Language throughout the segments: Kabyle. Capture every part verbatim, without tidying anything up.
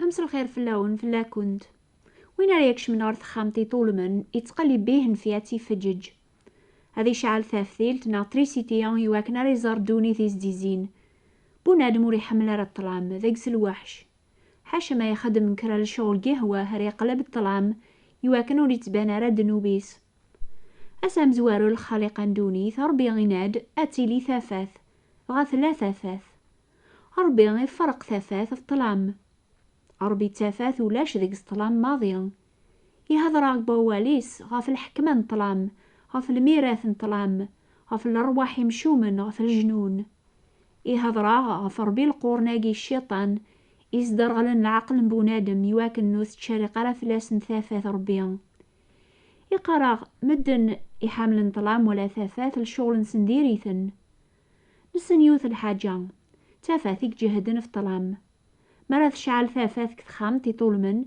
Mselxir fell-awen, fell-akent. Win ara ikecmen ɣer texxamt iṭulmen, ittqellib-ih nnfi ad tt-ifeǧǧeǧ. Ad icɛel taftilt neɣ trisiti iwakken ara iẓer ddunit izdizzin. Bunadem ur iḥemmel ara ṭṭlam, deg-s lweḥc. Ḥaca ma ixeddem kra n lecɣel gihwah ara iqleb ṭṭlam, iwakken ur ittban ara ddnub-is. Ass amezwaru lxaliqa n ddunit, Ṛebbi inna-d ad tili tafat, dɣa tella tafat. Ṛebbi iferreq tafat ɣef ṭṭlam. Ṛebbi d tafat ulac deg-s ṭṭlam maḍi. Ihedṛ-aɣ deg wawal-is ɣef lḥekma n ṭṭlam, ɣef lmirat n ṭṭlam, ɣef lerwaḥ imcumen, ɣef lejnun. Ihedṛ-aɣ ɣef Ṛebbi lqurn-agi cciṭan, isderɣlen leɛqel n bunadem iwakken ur tettcerriq ara fell-asen tafat Ṛebbi. Iqqar-aɣ, medden iḥamlen ṭṭlam wala tafat lecɣel-nsen diri-ten. Nessen yiwet lḥaǧa, tafat i iǧehden ɣef ṭṭlam. Mi ara tecɛel tafat deg texxamt iṭulmen,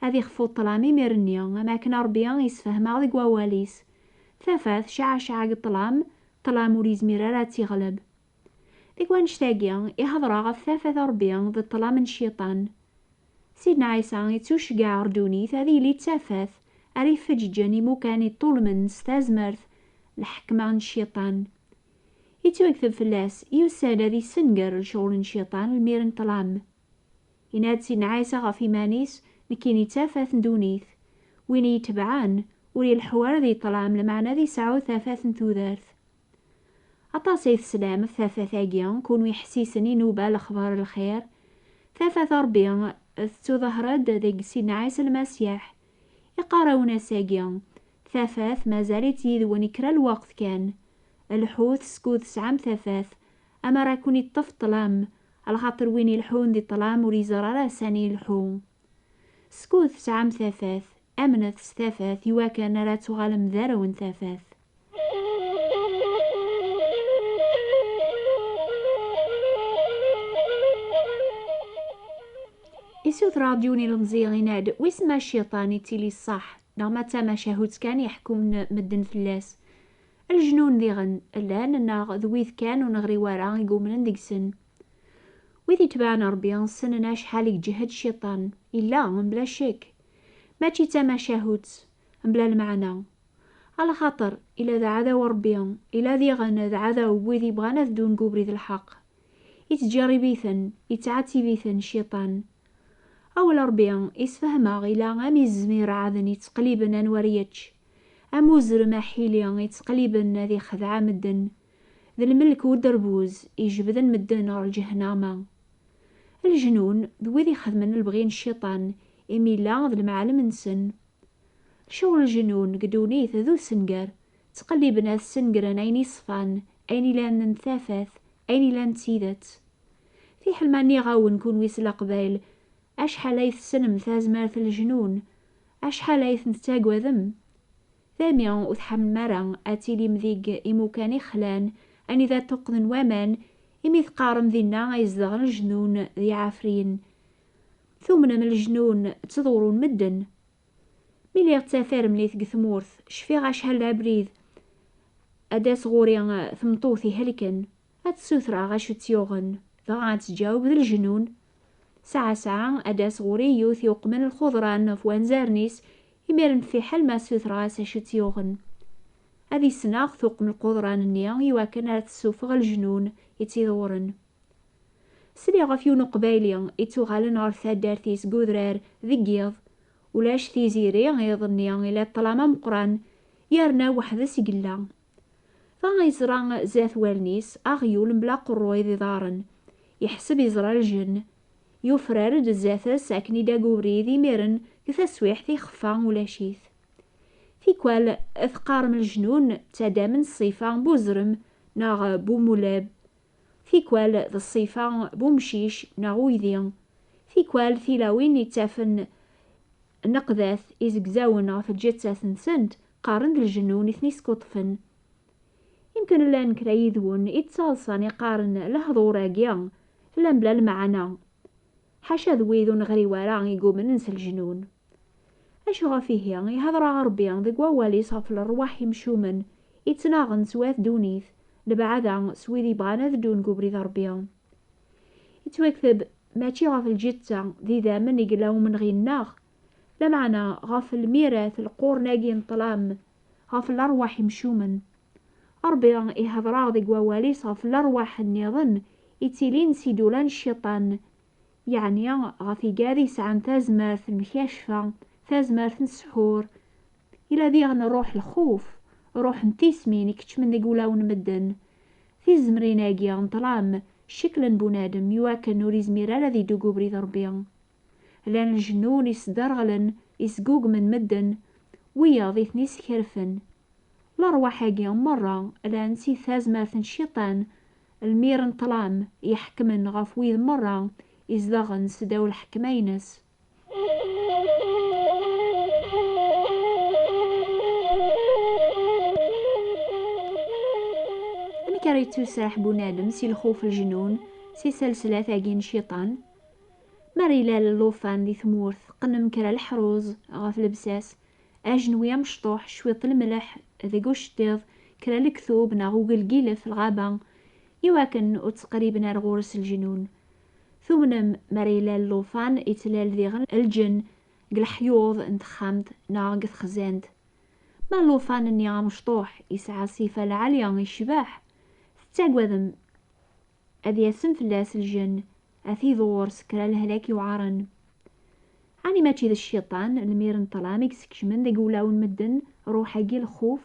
ad ixfu ṭṭlam imir-nni, am akken Ṛebbi isfehmeɣ deg wawal-is. Tafat tecɛacɛa deg ṭṭlam, ṭṭlam ur izmir ara ad tt-iɣleb. Deg wannect-agi, ihedṛ-aɣ ɣef tafat Ṛebbi d ṭṭlam n cciṭan. Sidna Ɛisa ittuceggeɛ ɣer ddunit ad yili d tafat ara ifeǧǧeǧen imukan iṭulmen s tazmert, lḥekma n cciṭan. Ittwakteb fell-as, yusa-d ad issenger lecɣel n cciṭan lmir n ṭṭlam. Yenna-d Sidna Ɛisa ɣef iman-is, nekkini d tafat n ddunit. Win i yi-tebɛen, ur ileḥḥu ara di ṭṭlam, lameɛna ad isɛu tafat n tudert. Aṭas ay teslam ɣef tafat-agi, kunwi ḥessisen i nnuba lexbar lxir. Tafat Ṛebbi tettuḍaher-d deg Sidna Ɛisa Lmasiḥ. Iqqar-awen ass-agi, tafat mazal-itt yid-wen i kra lweqt kan. Lḥut skud tesɛam tafat, amar ad ken-iṭṭef ṭṭlam, alaxaṭer win ileḥḥun di ṭṭlam ur iẓer ara sani ileḥḥu. Skud tesɛam tafat, amnet s tafat iwakken ara tuɣalem d arraw n tafat. Isuter-aɣ-d yiwen ilemẓi, yenna-d, wissen ma cciṭan ittili ṣṣeḥ, neɣ ma d tamacahut kan iḥekkumen medden fell-as. Lejnun diɣen, llan neɣ d wid kan ur neɣri wara i yumnen deg-sen? Wid itebɛen Ṛebbi ssnen acḥal i iǧehhed cciṭan, illa, mebla ccek. Mačči d tamacahut, mebla lmeɛna. Alaxaṭer, illa d aɛdaw n Ṛebbi, illa diɣen d aɛdaw n wid yebɣan ad ddun deg ubrid n lḥeqq. Ittǧerrib-iten, ittɛettib-iten cciṭan. Awal Ṛebbi isfehmeɣ ila am izem ireɛden ittqelliben anwa ara yečč, am uzrem aḥili ittqelliben ad ixdeɛ medden, d lmelk uderbuz ijebden medden ɣer lǧehnama. Lejnun d wid ixedmen lebɣi n cciṭan, imi illa d lemɛellem-nsen. Lecɣel lejnun deg ddunit d usenger, ttqelliben ad sengren ayen iṣfan, ayen ilan n tafat, ayen ilan d tidet. Fiḥel ma nniɣ-awen kunwi s Leqbayel, acḥal ay tessnem tazmert n lejnun, acḥal ay ten-tettagadem? Daymi ur tḥemmlem ara ad tilim deg imukan ixlan, anida ṭṭuqqden waman, imi teqqarem dinna ay zedɣen lejnun d iɛefriyen. Tumnem lejnun ttḍurun medden? Mi lliɣ d tataremlit deg tmurt, cfiɣ acḥal d abrid ad d-tas ɣur-i tmeṭṭut ihelken, ad tsutreɣ acu tt-yuɣen, dɣa ad teǧǧaweb d lejnun. Saɛa saɛa ad d-tas ɣur-i yiwet yuqmen lxuḍran ɣef wanzaren-is, imiren fiḥel ma sutreɣ-as acu tt-yuɣen. Ad isneɣ tuqem lquḍran-nni iwakken ara tessufeɣ lejnun i tt-iḍewren. Sliɣ ɣef yiwen uqbayli ittuɣalen ɣer taddart-is deg udrar deg yiḍ. Ulac tiziri iḍ-nni ila ṭṭlam ameqqran, yerna weḥd-s i yella. Dɣa yeẓra zdat wallen-is aɣyul mebla aqerruy d iḍarren. Yeḥseb yeẓra lǧenn. Yufrar-d zdat-s akken i d-ag ubrid, imiren deg taswiḥt ixeffa ulac-it. Tikwal teqqarem lejnun ttaddamen ṣṣifa n buzrem neɣ bumulab. Tikwal d ṣṣifa n umcic neɣ uydi. Tikwal tilawin ittafen nneqdat izegzawen ɣef lǧettat-nsent, qqaren d lejnun i ten-iskuṭfen. Imken llan kra yid-wen i yettaḍsan iqqaren lehdur-agi llan bla lmeɛna. Ḥaca d wid ur neɣri wara i yumnen s lejnun. Acu ɣef ihi ihedṛ-aɣ Ṛebbi deg wawal-is ɣef lerwaḥ imcumen ittnaɣen s wat ddunit, lebɛada s wid yebɣan ad ddun deg ubrid n Ṛebbi? Ittwakteb, mačči ɣef lǧetta d idammen i yella umenɣi-nneɣ, lameɛna ɣef lmirat, lqurn-agi n ṭṭlam, ɣef lerwaḥ imcumen. Ṛebbi ihedṛ-aɣ deg wawal-is ɣef lerwaḥ nniḍen ittilin s idula n cciṭan, yeɛni ɣef igad yesɛan tazmert n lkacfa, tazmert n ssḥur. Ila diɣen ṛṛuḥ lxuf, ṛṛuḥ n tismin ikeččmen deg wulawen n medden. Tizemrin-agi n ṭṭlam cekklen bunadem iwakken ur izmir ara ad iddu deg ubrid n Ṛebbi. Llan lejnun isderɣlen, isgugmen medden, wiyaḍ i ten-iskerfen. Lerwaḥ-agi merra llan si tazmert n cciṭan, lmir n ṭṭlam iḥekmen ɣef wid merra izedɣen sdaw lḥekma-ines. Amek ara yettuserreḥ bunadem si lxuf, lejnun, si selslat-agi n cciṭan? Mi ara ilal llufan di tmurt, qqnem kra leḥruz ɣef llebsa-s, ajenwi amecṭuḥ, cwiṭ lmelḥ deg uceṭṭiḍ, kra lektub neɣ ugelgil ɣef lɣaba, iwakken ur ttqerriben ar ɣur-s lejnun. Tumnem mi ara ilal llufan, ittlal diɣen lǧen deg leḥyuḍ n texxamt neɣ deg texzant? Ma llufan-nni amecṭuḥ isɛa ṣṣifa lɛali, icbeḥ, tettagadem ad yasem fell-as lǧen, ad t-iḍur s kra lehlak iweɛren? Ɛni mačči d cciṭan, lmir n ṭṭlam, i yeskecmen deg wulawen n medden ṛṛuḥ-agi lxuf?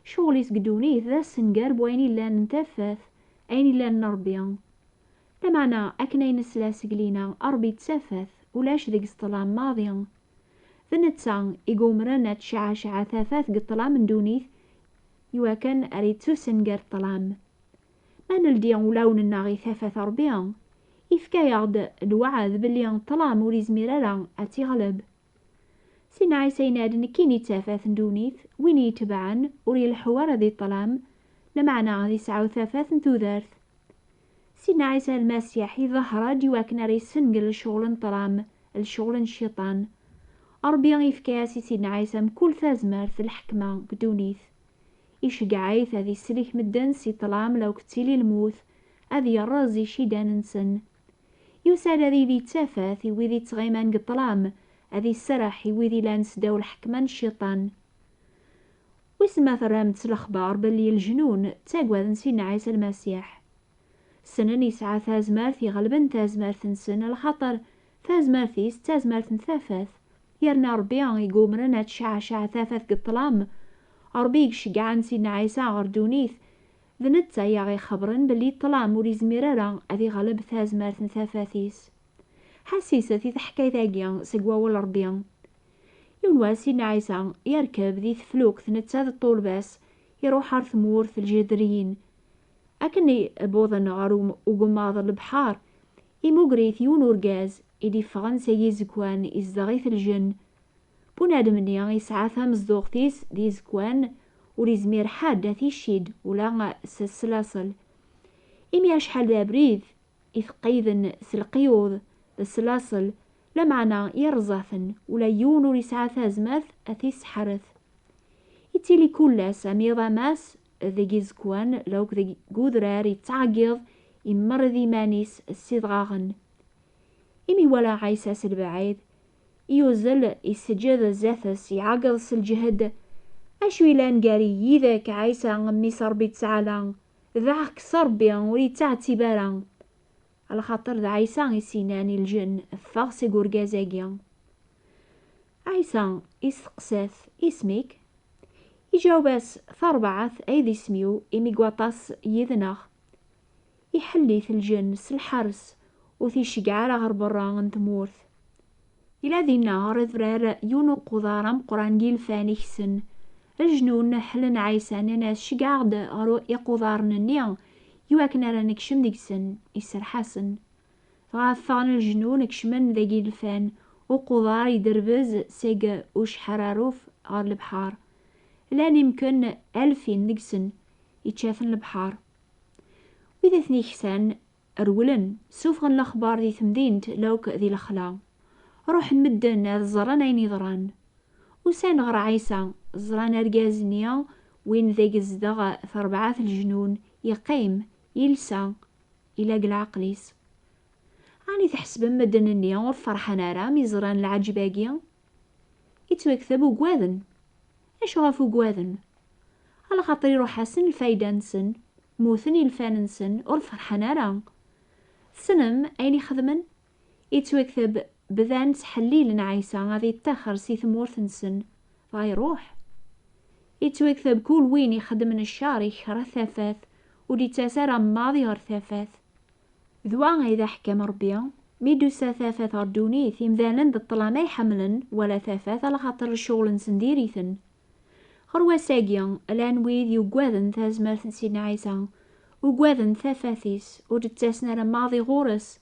Ccɣel-is deg ddunit d asenger n wayen illan n tafat, ayen illan n Ṛebbi. Lameɛna, akken ay nesla seg lina, Ṛebbi d tafat, ulac deg-s ṭṭlam maḍi. D netta i yumren ad tecɛaceɛ tafat deg ṭṭlam n ddunit, iwakken ara yettusenger ṭṭlam. Ma neldi ulawen-nneɣ i tafat Ṛebbi, ifka-yaɣ-d lweɛd belli ṭṭlam ur izmir ara ad tt-iɣleb. Sidna Ɛisa yenna-d: "Nekkini d tafat n ddunit, win i yi-itebɛen ur ileḥḥu ara di ṭṭlam, lameɛna ad isɛu tafat n tudert." Sidna Ɛisa Lmasiḥ iḍehher-d iwakken ara yessenger lecɣel n ṭṭlam, lecɣel n cciṭan. Ṛebbi ifka-yas i Sidna Ɛisa mkul tazmert d lḥekma deg ddunit. Iceggeɛ-it ad isellek medden si ṭṭlam la ur yettili lmut, ad yerreẓ icidan-nsen. Yusa-d ad yili d tafat i wid yettɣiman deg ṭṭlam, ad iserreḥ i wid ilan sdaw lḥekma n cciṭan. Wissen ma terram-d s lexbar belli leǧnun ttagaden Sidna Ɛisa Lmasiḥ. Ssnen yesɛa tazmert iɣelben tazmert-nsen, lxaṭer tazmert-is d tazmert n tafat, yerna Ṛebbi i yumren ad tecɛaceɛ tafat deg ṭṭlam. Ṛebbi i iceggɛen Sidna Ɛisa ɣer ddunit, d netta i aɣ-ixebbren belli ṭṭlam ur izmir ara ad iɣleb tazmert n tafat-is. Ḥesset i teḥkayt-agi seg wawal Ṛebbi. Yiwen wass, Sidna Ɛisa yerkeb di teflukt, netta d ṭṭulba-s, iruḥ ɣer tmurt n Lǧedriyin. Akken i wwḍen ɣer um-, ugemmaḍ n lebḥer, imuger-it yiwen urgaz i d-iffɣen seg izekwan, izdeɣ-it lǧen. Bunadem-nni yesɛa tamezduɣt-is d izekwan, ur izmir ḥedd ad t-iccid ula s slaṣel. Imi acḥal d abrid i t-qqiden s lqiyud d slaṣel, lameɛna yerẓa-ten, ula yiwen ur yesɛa tazmert ad t-isseḥret. Ittili kul ass am yiḍ am ass deg izekwan, la akk deg udrar yettɛeggiḍ, immerred iman-is s idɣaɣen. Imi iwala Ɛisa s lbeɛid, yuzzel, iseǧǧed zdat-s, iɛeggeḍ s lǧehd: "Acu yellan gar-i yid-k, Ɛisa, mmi-s Ṛebbi Ttɛala? Dɛeɣ-k s Ṛebbi, ur yi-ttɛettib ara." Lxaṭer d Ɛisa i s-yennan i lǧen: "Ffeɣ seg urgaz-agi." Ɛisa isteqsa-t: "Isem-ik?" Iǧaweb-as: "Tarbaɛt ay d isem-iw, imi n waṭas yid-neɣ." Iḥell-it lǧen s lḥers, ur t-iceggeɛ ara ɣer berra n tmurt. Ila dinna ɣer adrar yiwen uquḍar ameqqran n yilfan iksen. Lejnun ḥellen Ɛisa, nnan-as: "Ceggeɛ-aɣ-d ɣer iquḍaren-nni, iwakken ara nekcem deg-sen." Iserreḥ-asen. Dɣa ffɣen lejnun, kecmen deg yilfan. Uquḍar iderbez seg ucḥararuf ɣer lebḥer. Llan imken alfin deg-sen, ičča-ten lebḥer. Wid i ten-iksan rewlen, ssufɣen lexbar di temdint, la akk di lexla. Ruḥen medden ad ẓren ayen yeḍran. Usan ɣer Ɛisa, ẓran argaz-nni, win deg zdeɣ terbaɛt lejnun, yeqqim, yelsa, ila deg leɛqel-is. Ɛni tḥesbem medden-nni ur ferḥen ara mi ẓran lɛaǧeb-agi? Ittwakteb ugaden. Acu ɣef ugaden? Alaxaṭer iruḥ-asen lfayda-nsen, mmuten ilfan-nsen, ur ferḥen ara. Tessnem ayen i xedmen? Ittwakteb bdan ttḥellilen Ɛisa ad ittaxer si tmurt-nsen, dɣa iruḥ. Ittwakteb kul win ixeddmen ccer ikṛeh tafat, ur d-ittas ara maḍi ɣer tafat. D wa ay d aḥekkam Ṛebbi, mi d-tusa tafat ɣer ddunit, imdanen d ṭṭlam ay ḥemmlen, wala tafat, alaxaṭer lecɣel-nsen diri-ten. Ɣer wass-agi, llan wid yuggaden tazmert n Sidna Ɛisa, uggaden tafat-is, ur d-ttasen ara maḍi ɣur-s,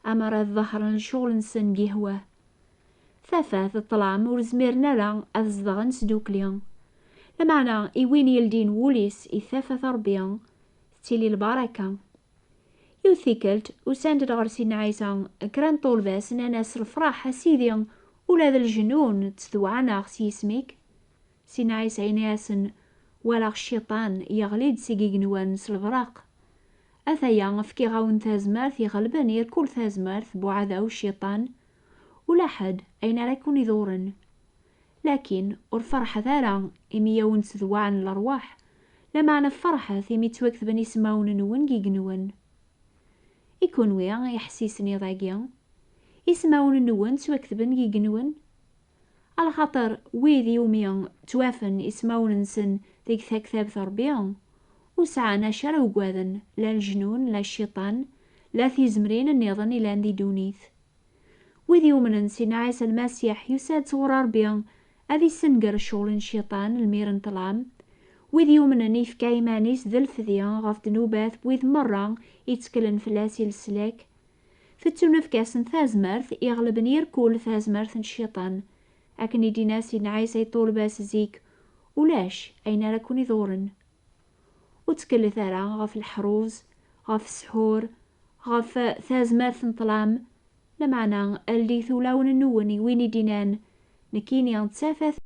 amar ad ḍehren lecɣel-nsen deg ihwa. Tafat d ṭṭlam ur zmiren ara ad zedɣen sdukli. Lameɛna i win yeldin wul-is i tafat Ṛebbi, tettili lbaraka. Yiwet tikkelt, usan-d ɣer Sidna Ɛisa kra n ṭṭulba-s, nnan-as: "Lefṛaḥ, a Sidi, ula d lejnun ttdewɛan-aɣ s yisem-ik." Sidna Ɛisa yenna-yasen: "Walaɣ cciṭan yeɣli-d seg igenwan s lebraq. Ataya, fkiɣ-awen tazmert iɣelben irkul tazmert, buɛada u cciṭan, ula ḥedd ayen ara ken-iḍurren. Lakin ur ferḥet ara imi i awen-ttdewɛen lerwaḥ, lameɛna ferḥet imi ttwaketben ismawen-nwen deg igenwan." I kunwi, iḥessisen iḍ-agi, ismawen-nwen ttwaketben deg igenwan? Alaxaṭer wid iwumi ttwafen ismawen-nsen deg taktabt Ṛebbi, ur sɛan acu ara ugaden, la lejnun, la cciṭan, la tizemrin nniḍen ilan di ddunit. Wid yumnen Sidna Ɛisa Lmasiḥ yusa-d sɣur Ṛebbi ad issenger ccɣel n cciṭan, lmir n ṭṭlam. Wid yumnen yefka iman-is d lfedya ɣef ddnubat n wid merra itteklen fell-as i leslak. Tettunefk-asen tazmert iɣelben irkul tazmert n cciṭan. Akken i d-yenna Sidna Ɛisa i ṭṭulba-s zik: "Ulac ayen ara ken-iḍurren." Ur ttkellet ara ɣef leḥruz, ɣef ssḥur, ɣef tazmert n ṭṭlam, lameɛna aldit ulawen-nwen i win i d-innan: "Nekkini d tafat."